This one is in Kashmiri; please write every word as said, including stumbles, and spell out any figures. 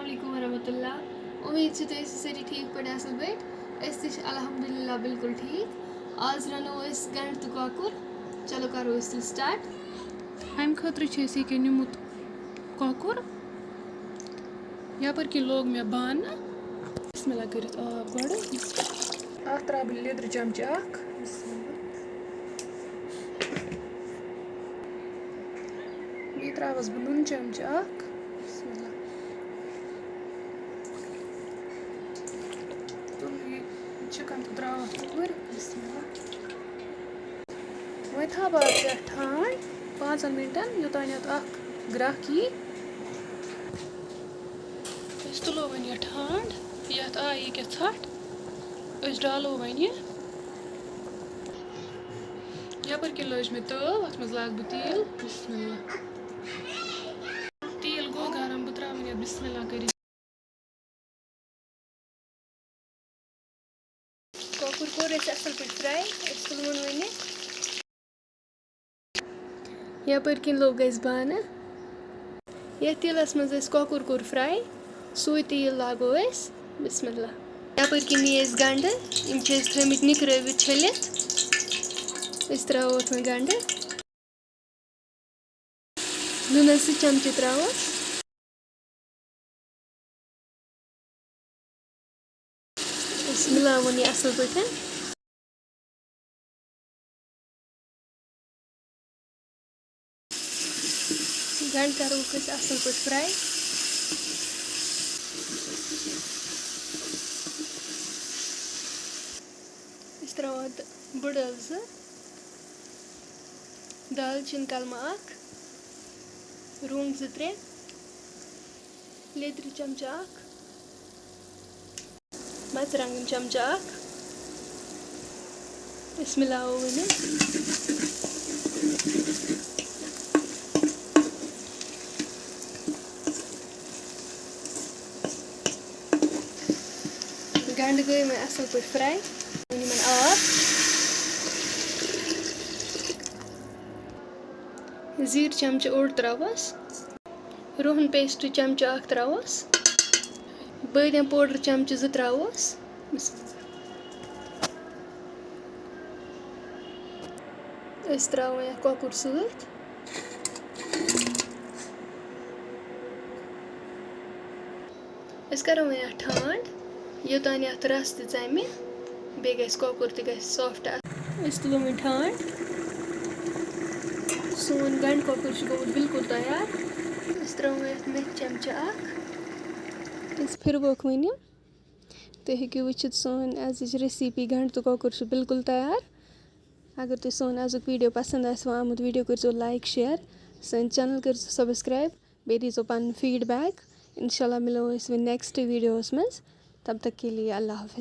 علیکم ورحمۃ اللہ۔ امید چھِ تُہۍ ٲسِو سٲری ٹھیٖک پٲٹھۍ، اَصٕل پٲٹھۍ۔ أسۍ تہِ چھِ الحمدللہ بالکل ٹھیٖک۔ آز رَنو أسۍ گَنٛڈٕ تہٕ کۄکُر۔ چلو کَرو أسۍ تیٚلہِ start۔ اَمہِ خٲطرٕ چھِ اَسہِ ییٚکیٛاہ نیوٗمُت کۄکُر۔ یَپٲرۍ کِنۍ لوگ مےٚ بانہٕ۔ بسم اللہ کٔرِتھ آب گۄڈٕ۔ اَتھ ترٛاوٕ بہٕ لیٚدرِ چمچہٕ اَکھ۔ بسم اللہ۔ بیٚیہِ ترٛاوَس بہٕ نُن چمچہٕ اَکھ۔ بسم اللہ۔ تُل یہِ chicken تہٕ ترٛاوَتھ اوٗرۍ۔ بسم اللہ۔ وۄنۍ تھاوٕ بہٕ اَتھ پٮ۪ٹھ ٹھانٛڈ پانٛژَن مِنٹَن، یوٚتام اَتھ اَکھ گرٛٮ۪کھ یی۔ أسۍ تُلو وۄنۍ یہِ ٹھانٛڈ، یَتھ آیہِ ییٚکیٛاہ ژھَٹھ۔ أسۍ ڈالو وۄنۍ یہِ۔ یَپٲرۍ کِنۍ لٲج مےٚ تٲو، اَتھ منٛز لاگہٕ بہٕ تیٖل۔ بسم اللہ۔ تیٖل گوٚو گرم، بہٕ ترٛاوٕ وۄنۍ یَتھ بسم اللہ کٔرِتھ۔ کۄکُر کوٚر اَسہِ اَصٕل پٲٹھۍ fry، أسۍ تُلہون وۄنۍ یہِ۔ یَپٲرۍ کِنۍ لوٚگ اَسہِ بانہٕ۔ یَتھ تیٖلَس منٛز اَسہِ کۄکُر کوٚر fry، سُے تیٖل لاگو أسۍ۔ بسم اللہ۔ یَپٲرۍ کِنۍ نی اَسہِ گَنٛڈٕ، یِم چھِ أسۍ تھٲومٕتۍ نِکرٲوِتھ چھٔلِتھ۔ أسۍ ترٛاوو اَتھ وۄنۍ گَنٛڈٕ۔ نُنَس زٕ چمچہٕ ترٛاوو۔ أسۍ مِلاوون یہِ اَصٕل پٲٹھۍ۔ گنٛڈٕ کَروکھ أسۍ اَصٕل پٲٹھۍ fry۔ أسۍ ترٛاوو اَتھ بٕڈ ٲلہٕ زٕ، دالچیٖن کَلمہٕ اَکھ، رۄنٛگ زٕ ترٛےٚ، لیٚدرِ چمچہٕ اَکھ، مَرژٕوانٛگَن چمچہٕ اَکھ۔ أسۍ مِلاوو وۄنۍ یِم۔ گنٛڈٕ گٔے وۄنۍ اَصٕل پٲٹھۍ fry۔ وۄنۍ یِمَن آب۔ زیٖر چمچہٕ اوٚڑ ترٛاوہوس۔ رُہن paste چمچہٕ اَکھ ترٛاوہوس۔ بٲدیان powder چمچہٕ زٕ ترٛاوہوس۔ أسۍ ترٛاوو یَتھ کۄکُر سۭتۍ۔ أسۍ کَرو وۄنۍ اَتھ ٹھانٛڈ، یوٚتام اَتھ رَس تہِ ژَمہِ، بیٚیہِ گژھِ کۄکُر تہِ گژھِ soft۔ أسۍ تُلو وۄنۍ ٹھانٛڈ۔ سون گَنٛڈٕ کۄکُر چھُ گوٚمُت بِلکُل تیار۔ أسۍ ترٛاوو یَتھ مٮ۪تھ چمچہٕ اَکھ۔ أسۍ پھِرووکھ وۄنۍ یِم۔ تُہۍ ہیٚکِو وٕچھِتھ سٲنۍ أزِچ recipe گَنٛڈٕ تہٕ کۄکُر چھُ بِلکُل تیار۔ اگر تۄہہِ سون أزیُک video پَسنٛد آسِوٕ آمُت، video کٔرۍزیو like، share، سٲنۍ channel کٔرۍزیو subscribe، بیٚیہِ دیٖزیو پَنُن feedback۔ اِنشاء اللہ مِلو أسۍ وۄنۍ next videoس منٛز۔ تب تک کے لیے اللہ حافظ۔